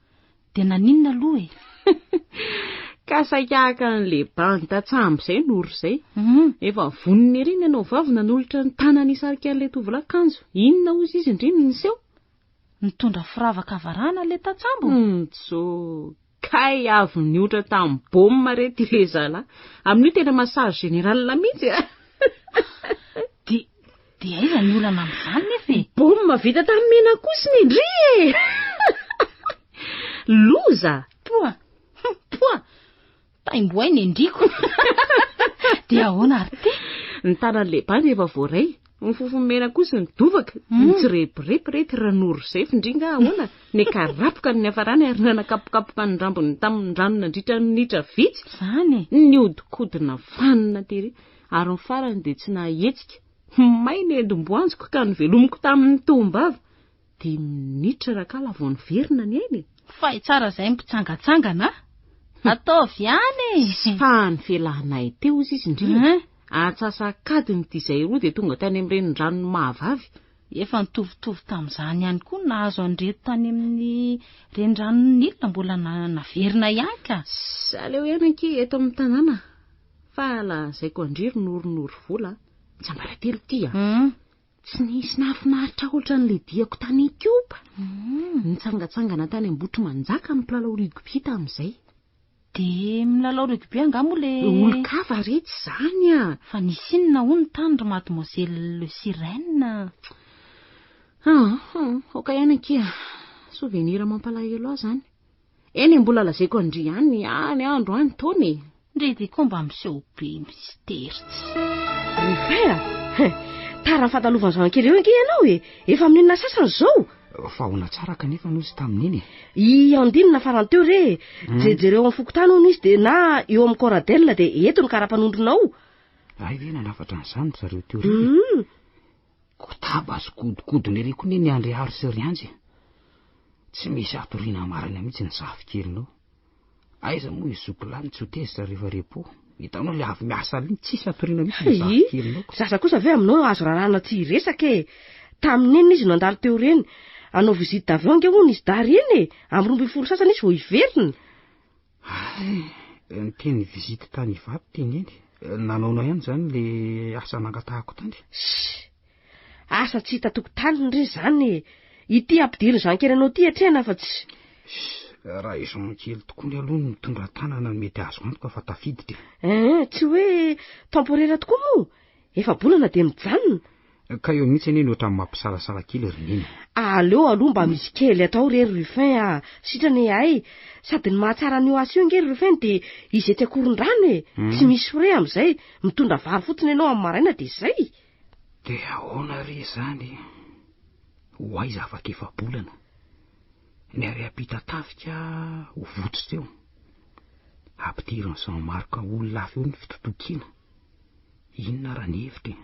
Dia naninona aloha e? Ka saika haka an'ilay bandy tantsambo izay Noro izay. Efa vonona ery ny anao vavy nanolotra ny tanany hisarika an'ilay tovolahy kanjo inona hozy izy ndry no niseho? Nitondra firavaka varahana ilay tantsambo? Njo, kay avy niotra tamin'ny baomba re ty le zalahy. Amin'io tena massage général mihitsy a. Dia, dia aiza ny olana amin'izany nefa e? Baomba vita tamin'ny menakosiny ndry e! Loza! Poa! Poa! Taimboay ny endriko. Dia ahoana ary ty? Ny tanan'ilay bandy efa voaray. Ny fofony mena kosa nidovaka. Nitsirebireby re ty Ranoro izay fa ndry nga ahoana? Nikarapoka ny niafarany ary nanakapokapoka ny rambony tamin'ny rano nandritra ny minitra vitsy. Izany e? Nihodinkodina vanona tery. Ary ny farany dia tsy nahahetsika. May ny endim-boanjoko ka novelomiko tamin'ny tohom-bava. Dimy minitra rakala vao niverina ny ainy e! Fay tsara izay mpitsangatsangana a! Ataovy ihany e! Fa ny fialanay teo ozy izy ndry e! Antsasak'adiny ity izay roa dia tonga tany amin'ny renindranon'i Mahavavy. Efa nitovitovy tamin'izany ihany koa ny nahazo an'ireto tany amin'ny reniranon'i Nil mbola naverina ihany ka! Aleo ihany ankia eto amin'ny tanàna fa lazaiko an-dry ry Noronoro vola a! Tsiambaratelo ity a! Tsy nisy nahafinaritra ahy ohatran'ilay diako tany Kioba. Nitsangantsangana tany Ambohitrimanjaka ny mpilalao rugby tamin'izay. Dia milalao rugby angaha moa ilay. Olon-kafa re tsy izany a! Fa nisy inona hono tany ry Mademoiselle Le Sirène? Ah, aoka ihany akia. Souvenir mampalahelo ahy izany. Eny e, mbola lazaiko an-dry any any andro any taona e. Ndry dia koa mba miseho be mistery tsy. Rufin a! Tara ny fandalovan'i Jean kely eo ange ianao e! Efa amin'ny inona sasany izao? Fa ahoana tsara kanefa no izy tamin'iny e? I Andine farany teo re e! Jerijereo amin'ny fokontany hono izy dia na eo amin'ny Coradel dia eto ny kara-panondronao. Hay ve nanafatra an'izany ry zareo teo ireny e? Kotaba sy kodikodina ery koa ne ny an-dry Hary sy ry Anjy e! Tsy misy hatoriana marina mihitsy ny zafikelinao. Aiza moa i zoky lahy no tsy ho tezitra rehefa repos? Hitanao le avy miasa alina, tsisy hatoriana mihitsy ny zafikelinao. Zaza kosa ve aminao azo raràna tsy hiresaka e! Tamin'inona izy no nandalo teo ireny? Hanao visite d'avion ange hono izy dahy ireny e! Amin'ny 12 sasany izy vao hiverina. Hay, niteny visite tany Ivato ty neny. Nanaonao ihany izany le asa nangatahako tany. Ssy! Asa tsy hita tokotaniny re izany e! Ity ampidirin'i Jean kely anao ity atrehana fa tsy. Ssy! Raha i Jean kely tokoa aloha no mitondra tanana no mety azo antoka fa tafiditra e. Ein, tsy hoe temporaire tokoa moa? Efa-bolana dia mijanona. Ka eo mihitsy anie no ohatran'ny mampisalasala kely ry Neny. Aleo aloha mba misy kely atao re ry Ruffin a! Sitrana e hay! Sady ny mahatsara an'io asa io ange ry Ruffin dia izy etsy Ankorondrano e! Tsy misy frais amin'izay, mitondra vary fotsiny ianao amin'ny maraina dia izay! Dia ahoana re izany? Ho aiza afaka efa-bolana? Ny ary Ampitatafika ho votsotra eo. Ampidirin'i Jean Marc olona hafa eo ny fitotokiana. Inona raha ny hevitra e?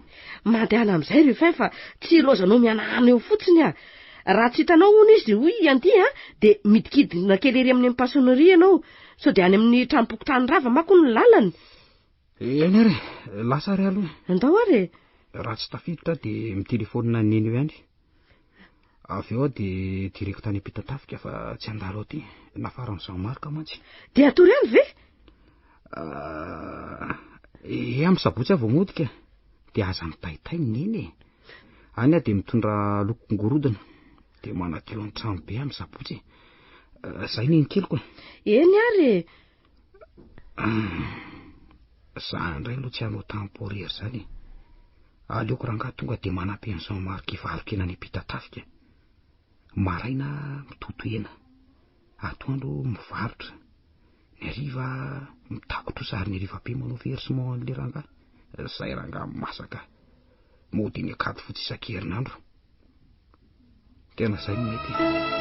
Mandehana amin'izay Ruffin fa tsy ilaozanao mihanahana eo fotsiny ah. Raha tsy hitanao hono izy hoy i Andy a, dia midikidina kely ery amin'ny poissonnerie ianao. Sao dia any amin'ny tranom-pokontany rava manko hono ny lalany. Eny ary e, lasa ary aloha. Andao ary e. Raha tsy tafiditra aho dia mitelefaonina an'i Neny eo ihany. Avy eo aho dia direct any Ampitatafika fa tsy handalo aty. Nafaran'i Jean Marc mantsy. Dia hatory any ve? Ah, eh, amin'ny sabotsy aho vao mody ka. Dia aza mitaitay ny neny e. Any aho dia mitondra lokongorodona. Dia manadio ny trano be amin'ny sabotsy e. Ah, zay neny keliko e. Eny ary e. Ah, za indray aloha tsy hanao temporaire zany e. Aleoko rangahy tonga dia manampy an'i Jean Marc hivaro-kena any Ampitatafika. Maraina mitoto hena. Atoandro mivarotra. Ny hariva mitako trosa ary ny hariva be manao versement an'le rangahy. Zay rangahy masaka. Mody eny Ankadifotsy isan-kerinandro. Tena zay no mety e.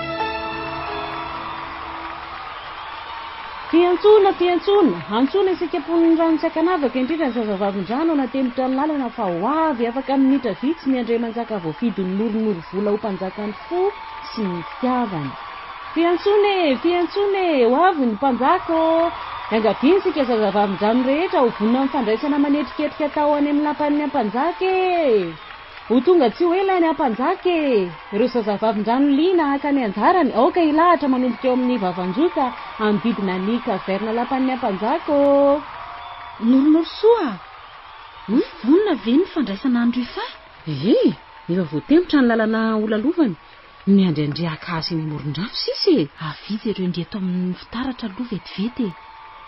Fiantsoana, fiantsoana! Antsoina isika mponin'ny rano tsy ankanavaka, indrindra ny zazavavin-drano hanatemitra ny lalana fa ho avy afaka minitra vitsy ny Andriamanjaka voafidin'ny Noronorovola ho mpanjakan'ny fo sy ny fitiavana. Fiantsoana e! Fiantsoana e! Ho avy ny mpanjaka ô! Iangaviana isika zazavavin-drano rehetra ho vonona amin'ny fandraisana manetriketrika atao any amin'ny lapan'ny Ampanjaka e! Ho tonga tsy ho ela ny Ampanjaka e! Ireo zazavavin-drano liana haka ny anjarany, aoka hilahatra manomboka eo amin'ny vavanjoka hanodidina ny caverne lapan'ny Ampanjaka ô! Noronorosoa a! Vonona ve ny fandraisana an'i Ruffin? Ie! Efa voatemitra ny lalana holalovany. Miandry an-dry haka azy eny amoron-drano sisa e! Avia jereo ndry eto amin'ny fitaratra aloha vetivety e!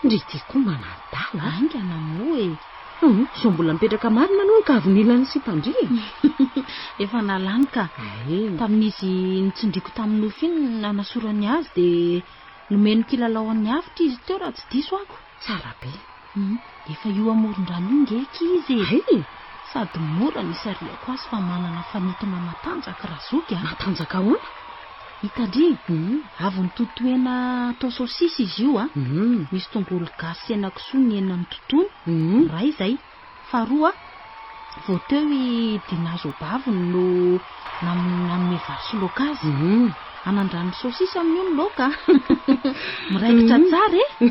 Ndry ity koa manadala a! Haingana moa e! Hum, sao mbola mipetraka marina aloha ny kavinilan'ny sipan-dry e! Efa nalany ka! Ay! Tamin'izy nitsindriako tamin'ny nofy iny nanasorany azy dia nomeny kilalao an'ny avotra izy teo raha tsy diso ako. Tsara be! Hum, efa io amoron-drano io nge akia izy e! Hay! Sady mora ny isarihako azy fa manana fanintona matanjaka Razoky a! Matanjaka ahoana? Hitan-dry? Avy nitoto hena atao saosisy izy io a! Misy tongolo gasy sy henakisoa ny hena nototony, iray izay. Faharoa, vao teo i Dinah Zobaviny no nanome vary sy laoka azy. Anandrano saosisy amin'io ny laoka a! Miraikitra tsara e!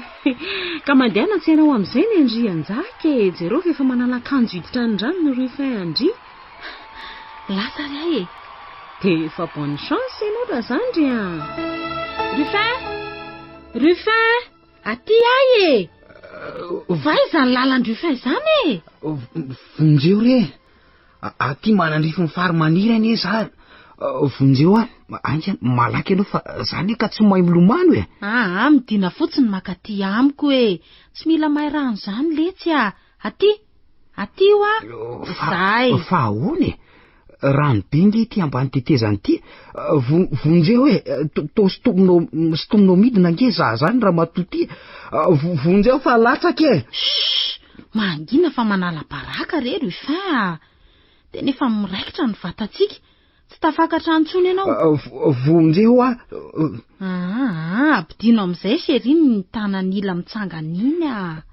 Ka mandehana an-tsena ao amin'izay ny an-dry Anjaka e! Jereo fa efa manala akanjo hiditra any rano ny Ruffin an-dry. Lasa ary aho e! Dia efa bonne chance ianao razandry a! Ruffin! Ruffin! Aty ahy e! Va izany lalan-dRuffin izany e? Vonjeo re! Aty manandrify ny fary maniry anie za. Vonjeo aho, ainga malaky ianao fa za anie ka tsy mahay milomano e. Aa, midina fotsiny maka aty amiko e. Tsy mila mahay rano izany letsy a. Aty, aty hoa. Zay. Fa ahoana e? Rano be nge ity ambany tetezana ity. Vonjeo e, toa sintominao sintominao midina nge za zany ramatoa ity. Vonjeo fa latsaka e. Shh! Mangina fa manala baraka re Ruffin a! Tena efa miraikitra ny vatantsika. Tsy tafakatra intsony ianao. Vonjeo aho. Aa, ampidino amin'izay chérie ny tanan'ila mitsangana iny ah.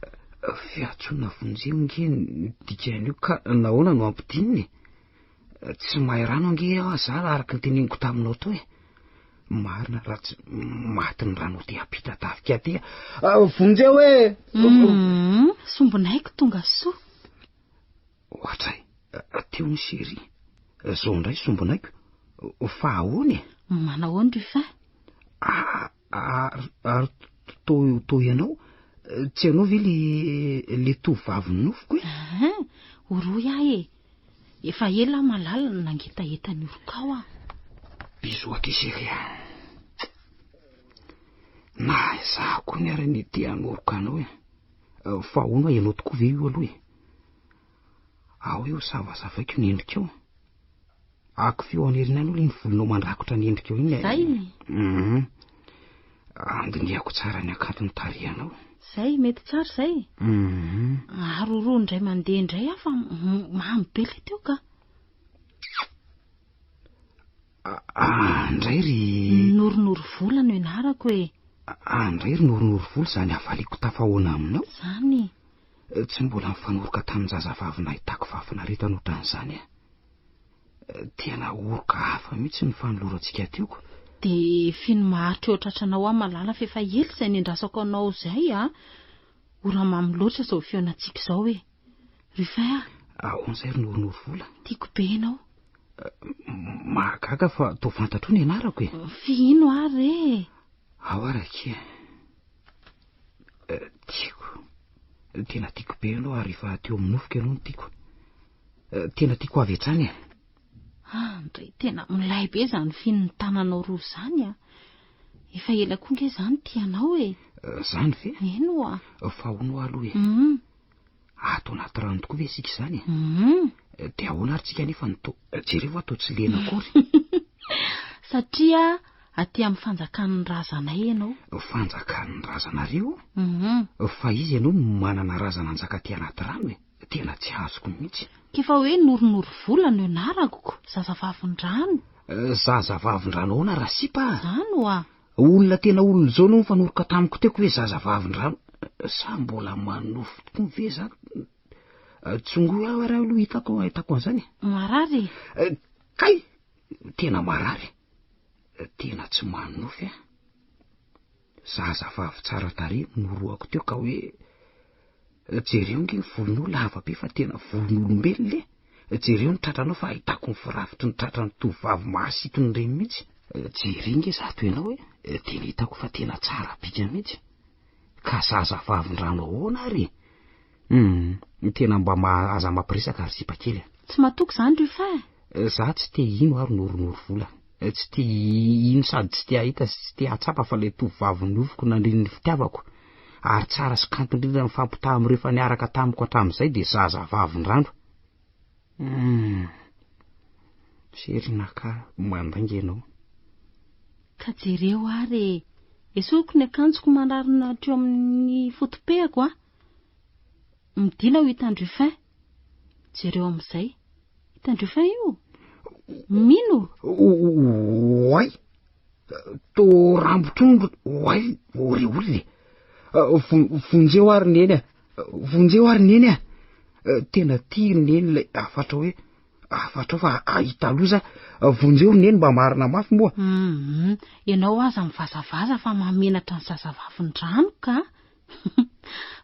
Fiantsoana vonjeo nge ny dikan'io ka nahoana no ampidinina e? Tsy mahay rano ange aho za araka ny teneniko taminao teo e. Marina raha tsy maty ny rano aty ampita tafika aty. Vonjeo e! Hum, sombinaiko tonga soa. Ohatray, teo ny chérie. Zao indray sombinaiko. Fa ahoana e? Manahoana Rufin? Ary ary to to ianao tsy ianao ve le le tovovavy nofiko e? Hein, oroy aho e. Efa ela aho malala no nangetaheta ny orokao aho. Bisous akia chérie a. Na izaho koa ny ary anie te hanoroka anao e. Fa ahoana ianao tokoa ve io aloha e? Ao io savasavaiko ny endrikao. Ako feo any aoriana any aloha iny volonao mandrakotra ny endrikao iny. Zay. Mhm. Andinihako tsara ny hakanton'ny tarehinao. Zay, mety tsara zay. Mhm. Aroroa indray mandeha indray aho fa mamy be le teo ka. Andray ry... Noronoro vola no ianarako e. Andray ry noronoro vola izany hafaliako tafahoana aminao. Zany. Tsy mbola nifanoroka tamin-jazavavy nahitako fahafinaretana ohatran'izany aho. Tena oroka hafa mihitsy ny fanolorantsika teo ko. Dia fino maharitra eo tratranao aho malala f'efa ela izay niandrasako anao izay a. Ora mamy loatra izao fihaonantsika izao e. Rufin a. Ahoana izay ry noronoro vola? Tiako be ianao. Mahagaga fa toa fantatrao ny anarako e. Fihino ary e. Ao ary akia. Tiako. Tena tiako be ianao ary efa teo amin'ny nofiko ianao no tiako. Tena tiako avy hatrany e. Andry, tena milay be izany fihin'ny tananao roa izany a. Efa ela koa nge izany tia anao e. Izany ve? Eny oa. Fa hono hoa aloha e. Ato anaty rano tokoa ve isika izany e? Dia ahoana ary tsika nefa no toa, jereo fa toa tsy lena akory. Satria aty amin'ny fanjakan'ny razanay ianao. Fanjakan'ny razanareo? Fa iza ianao no manana razana hanjaka aty anaty rano e? Tena tsy azoko mihitsy. K'efa hoe noronoro vola no ianarako ko, zazavavin-drano. Zazavavin-drano ahoana rasipa a? Zany oa. Olona tena olona izao no nifanoroka tamiko teo ko hoe zazavavin-drano. Sa mbola manofy tokoa ve za? Tsongoy aho ary aloha hitako ahitako an'izany e. Marary e? Kay! Tena marary. Tena tsy manofy aho. Zazavavy tsara tarehy no norohako teo ka hoe jereo nge ny volonao lava be fa tena volon'olombelona e. Jereo ny tratranao fa ahitako ny firafitry ny tratran'ny tovovavy mahasitony ireny mihitsy. Jereo nge zato ianao e, tena hitako fa tena tsara bika mihitsy. Ka zazavavin-drano ahoana ary e? Hum, tena mba ma aza mampiresaka ry sipa kely a. Tsy matoky izany Rufin e? Za tsy te hino ary noronoro vola. Tsy te hino sady tsy te hahita sy tsy te hahatsapa fa ilay tovovavy nofiko nandriny ny fitiavako ary tsara sy kanto indrindra mifampitaha amin'ireo efa niaraka tamiko hatramin'izay dia zazavavin-drano. Hum. Serinaka, mandainga ianao. Ka jereo ary e! Esoriko ny akanjoko manarona hatreo amin'ny foto-pehako a! Midina ho hitan-dRuffin. Jereo amin'izay. Hitan-dRuffin io? Mino? Oay! To rambotrondro, oay, ry olona e! Vonjeo ary neny a! Vonjeo ary neny a! Tena tia ry neny ilay hafatra hoe hafatra fa hahita loza. Vonjeo ry neny mba marina mafy moa. Hum, ianao aza mivazavaza fa mahamenatra ny zazavavindrano ka.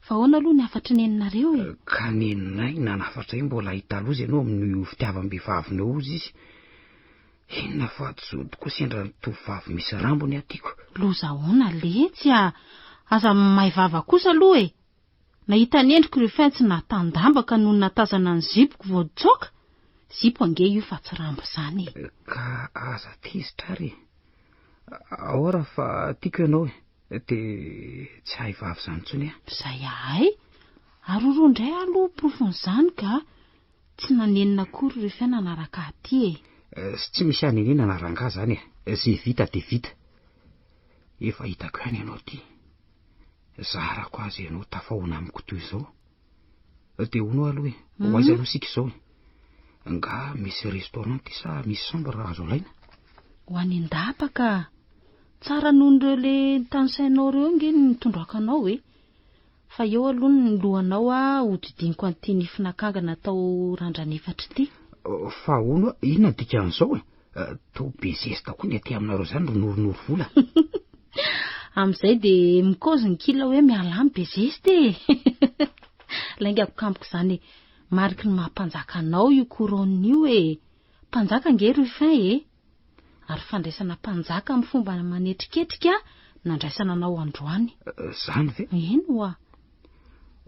Fa ahoana aloha ny hafatry neninareo e? Ka neninay nanafatra hoe mbola hahita loza ianao amin'io fitiavam-behivavinao hozy izy. Inona fa tsy tokoa sendra ny tovovavy misy rambony aho tiako. Loza ahoana letsy a! Aza may vava kosa aloha e! Nahita ny endriko Rufin tsy nahatandamba ka nony nahatazana ny zipoko vao nitsoaka. Zipo ange io fa tsy rambo izany e! Ka aza tezitra ary e! Ao raha fa tiako ianao e! Dia tsy hahay vavy izany intsony aho. Izay ahay! Aroroa indray aloha porofon'izany ka! Tsy nanenina akory Rufin nanaraka ahy aty e! Tsy misy hanenenana rangahy izany e! Izay vita dia vita. Efa hitako ihany ianao ity. Zarako aza ianao tafahoana amiko toy izao. Dia hono aloha e, ho aiza aloha isika izao e? Nga misy restaurant ty sa misy chambre azo alaina? Ho any an-dapa ka! Tsara noho ireo le notanisainao ireo ange ny nitondrako anao e! Fa eo aloha ny lohanao a hodidiniko an'ity nifin'akanga natao randran'efatra ity. Fa hono hoa, inona ny dikan'izao e? Toa be zesta koa ny aty aminareo izany ry Noronoro vola. Amin'izay dia mikaozy ny kila hoe miala any be zesta e! Laingako kampoko izany e! Mariky ny maha mpanjaka anao io couronne io e! Mpanjaka ange Ruffin e! Ary fandraisana mpanjaka amin'ny fomba manetriketrika nandraisana anao androany. Zany ve? Eny oa.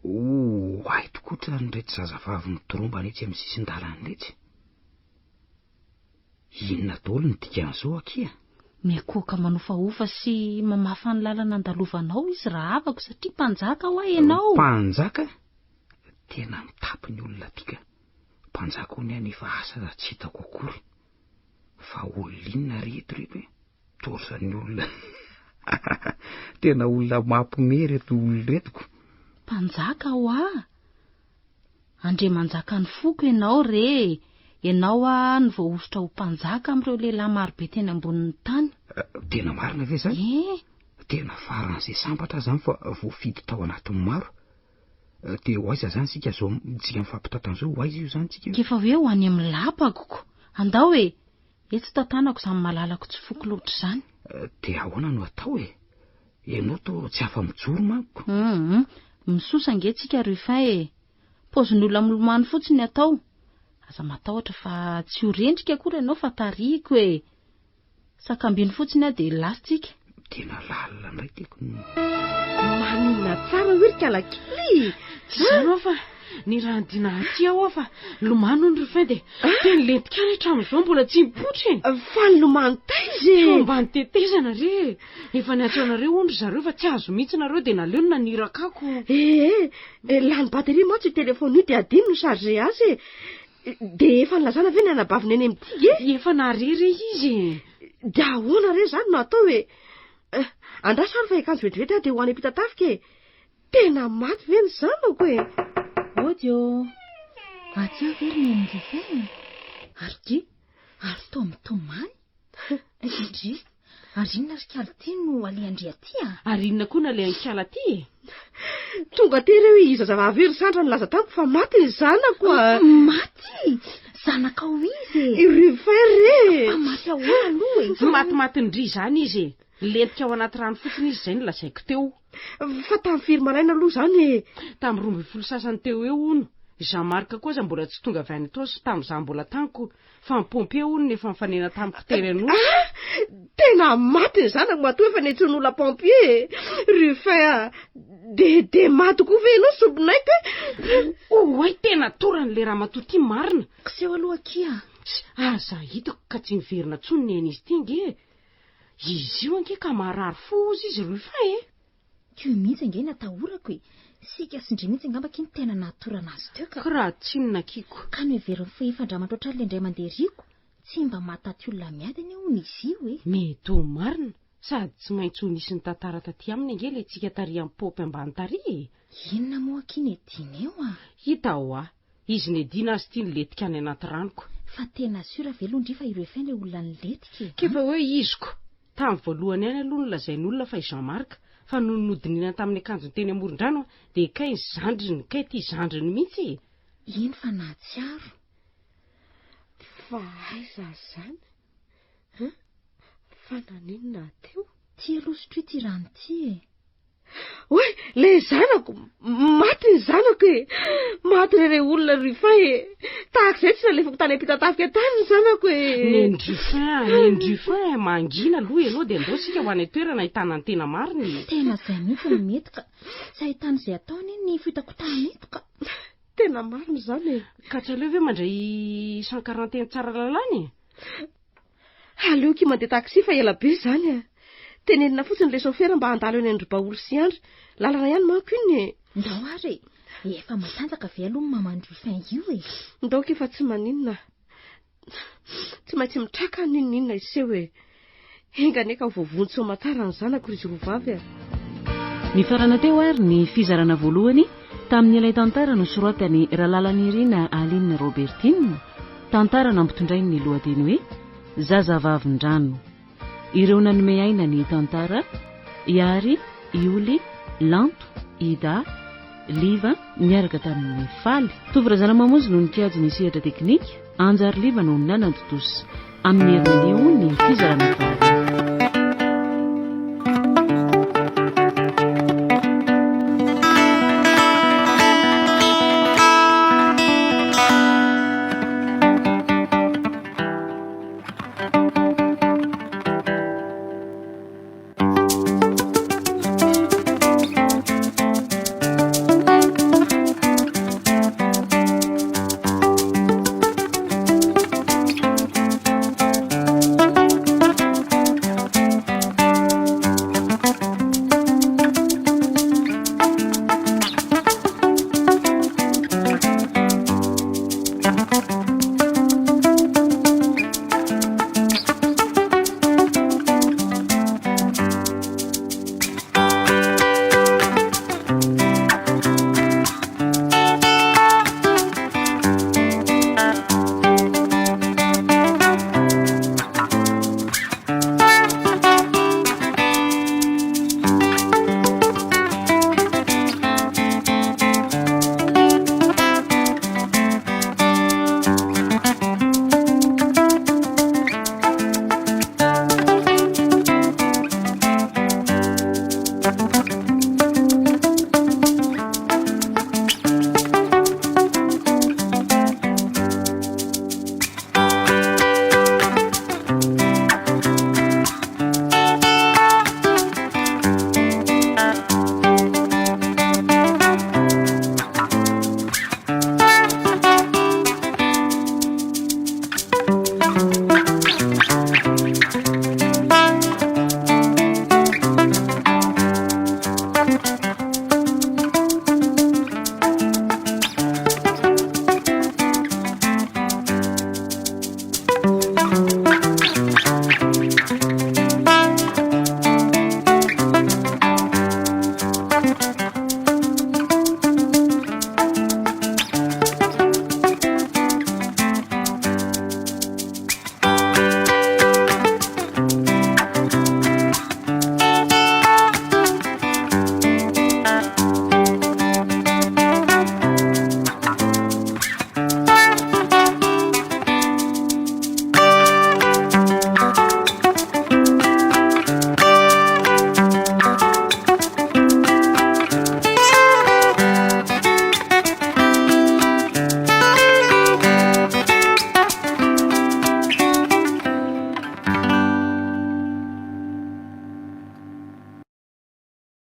Ho hay tokoa tran'ireto zazavavy mitorombana etsy amin'ny sisin-dalana iretsy. Inona daholo ny dikan'izao akia? Mikohaka manofahofa sy mamafa ny lalana andalovanao izy rahavako satria mpanjaka hoa ianao. Mpanjaka? Tena mitapy ny olona aty ka. Mpanjaka hono aho nefa asa raha tsy hitako akory. Fa olona inona re eto reto e? Torsan'ny olona. Tena olona mampime reto olona reto ko. Mpanjaka hoa? Andriamanjakan'ny foko ianao re e! Ianao hoa no voahosotra ho mpanjaka amin'ireo lehilahy marobe teny ambonin'ny tany. Tena marina ve izany? Ee. Tena faran'izay sambatra aho izany fa voafidy tao anatin'ny maro. Dia ho aiza izany isika izao tsika mifampitantana izao, ho aiza io izany tsika? K'efa hoe ho any amin'ny lapako ko. Andao e! Etsy tantanako izany malalako tsy foko loatra izany. Dia ahoana no atao e? Ianao toa tsy afa-mijoro manko. Hum, misosa ange tsika Ruffin e! Paozin'olona milomano fotsiny ny atao. Aza matahotra fa tsy ho rendrika akory ianao fa tarihiko e! Sakambino fotsiny aho dia lasa tsika. Tena lalina indray tiako ny. Maninona tsara hoe ry kalakely? Tsy izany aho fa ny raha nidina aty aho fa lomano hono Ruffin dia dia nilentika any hatramin'izao mbola tsy nipoitra e. Fa nilomano taiza e? Teo ambany tetezana re e. Efa niantso anareo hono ry zareo fa tsy azo mihitsy nareo dia naleony naniraka ako. Ee, lany batterie mantsy io téléphone io dia adino ny charger azy e. Dia efa nilazana ve ny anabavy neny amin'ity e? Efa nahare re izy e. Dia ahoana re izany no atao e? Andraso ary fa hiakanjo vetivety aho dia ho any Ampitatafika e. Tena maty ve ny zanako e? Ody ô! Aty aho ve ry Neny Ruffin a? Ary dia, ary toa mitomany? Ndry, ary inona ry kalo ty no alehan-dry aty a? Ary inona koa no alehan'i kala aty e? Tonga aty ireo i zazavavy io ry Sandra nilaza tamiko fa maty ny zanako a! Maty? Zanakao izy e? I Ruffin re! Fa maty ahoana aloha e? Matimatin-dry izany izy e! Nilentika ao anaty rano fotsiny izy izay no lazaiko teo. Fa tamin'ny firy maraina aloha izany e? Tamin'ny 12 sasany teo eo hono. Jean Marc koa aza mbola tsy tonga avy any Itaosy tamin'izaho mbola tany ko. Fa ny pompier hono no efa nifanena tamiko teny Anosy. Ah! Tena maty ny zanako matoa efa niantsoan'olona pompier e! Ruffin a! Dia dia maty koa ve ianao sompinaiko e? Oay tena torany le ramatoa ty marina. Kiseho aloha akia. Aza hitako ka tsy miverina tsony nen'izy ty nge e! Izy io ange ka marary fo ozy izy Ruffin e! Ko io mihitsy ange no atahorako e! Sika sy ndry mihitsy angamba akia no tena nahatorana azy teo ka. Ko raha tsinona akia ko. Ka noheverin'i Fehifandramatra ohatran'ilay indray mandeha riako, tsy mba mahataty olona miady anie hono izy io e! Mety ho marina, sady tsy maintsy ho nisy nitantara taty aminy ange ilay tsika tary am-paopy ambany tary e! Inona moa akia ny edina eo a? Hita hoa, izy nedina azy ity nilentika any anaty ranoko. Fa tena sûr ve aloha ndry fa i Ruffin ilay olona nilentika e? K'efa hoe izy ko! Tamin'ny voalohany ihany aloha nolazain'olona fa i Jean Marc, fa nony nodinihina tamin'ny akanjony teny amoron-drano dia kay ny zandriny, kay ity zandriny mihitsy e! Eny fa nahatsiaro. Fa aiza izany an? Fa naninona teo? Ty aloha sotroy ity rano ity e! Oay, le zanako, maty ny zanako e! Maty re re olona Ruffin e! Tahaka izay tsy nalefako tany Ampitatafika tany ny zanako e! Neny Ruffin a, Neny Ruffin a, mangina aloha ianao dia andao isika ho any an-toerana ahitana ny tena marina e! Tena izay mihitsy no mety ka! Tsy ahitana izay atao anie ny fihotakotahana eto ka! Tena marina izany e! Ka tsy aleo ve mandray 140 eny Tsaralalàna e? Aleoko mandeha taxi fa ela be izany a! Tenenina fotsiny ilay saofera mba handalo eny Androbaholy sy Andry. Lalana ihany manko iny e! Ndao ary e! Efa matanjaka ve aloha ny maman'i Ruffin io e? Ndao akia fa tsy maninona. Tsy maintsy mitraka aho n'inon'inona hiseho e! Enga anie ka ho voavonjy soamatsara ny zanako ry izy roa vavy a! Nifarana teo ary ny fizarana voalohany tamin'ilay tantara nosoratan'i Ralalanirina Aline Robertine. Tantara nampitondrainy ny lohateny hoe Zazavavindrano. Ireo nanome aina ny tantara, Iary, Ioly, Lanto, Ida, Liva, niaraka tamin'i Faly. Tovo Razanamamonjy no nikajy ny sehatra teknika, Anjary Liva no nanantontosa. Amin'ny herinanio ny fizarana faharoa.